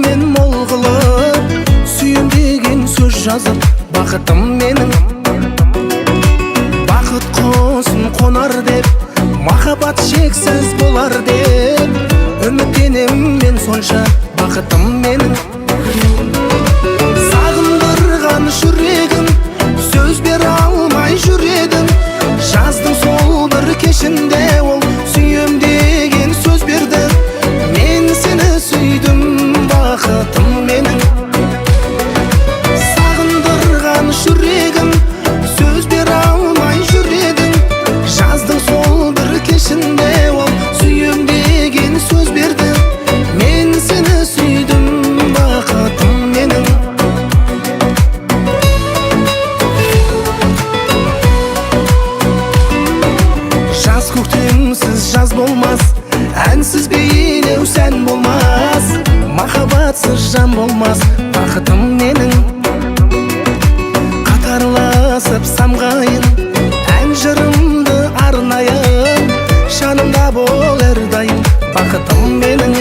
Мен мол қылып, сүйем деген сөз жазып, бақытым менің. Бақыт құсын қонар деп, махаббат шексіз болар деп, үміттенем мен сонша, бақытым менің. Сағындырған жүрегім, сөз бере алмай жүр едің. Жаздың сол бір кешінде ол сүйем деген сөз берді. Мен сені сүйдім, бақытым менің. Сағындырған жүрегім, сөз бере алмай жүр едің. Жаздың сол бір кешінде ол сүйем деген сөз берді. Мен сені сүйдім, бақытым менің. Жаз көктемсіз жаз болмас, әнсіз билеу сән болмас, махаббатсыз жан болмас, бақытым менің. Қатарласып самғайын, ән жырымды арнайын, жанымда бол әрдайым, бақытым менің.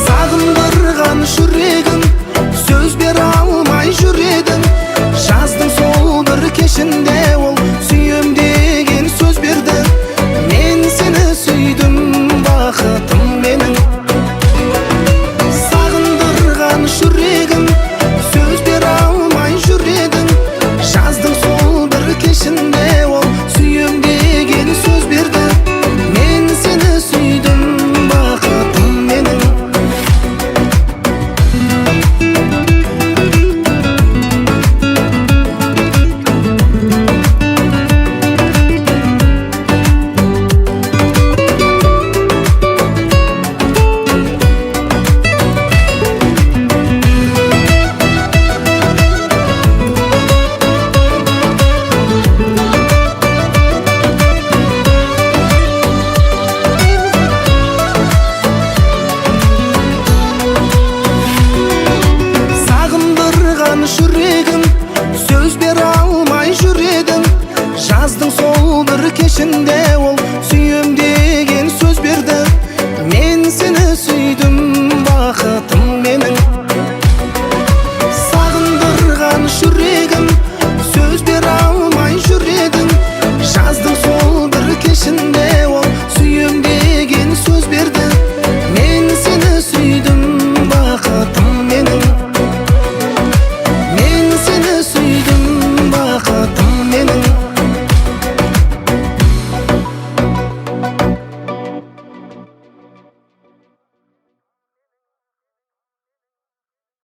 Сағындырған жүрегім, сөз бере алмай жүр едің. Жаздың сол бір кешінде ол сүйем деген сөз берді. Мен сені сүйдім, бақытым менің. Сағындырған жүрегім, сөз бере алмай жүр едің. Жаздың сол бір кешінде ол сүйем деген сөз берді. Мен сені сүйдім, бақытым менің. Сағындырған жүрегім, сөз бере алмай жүр едің. Жаздың сол бір кешінде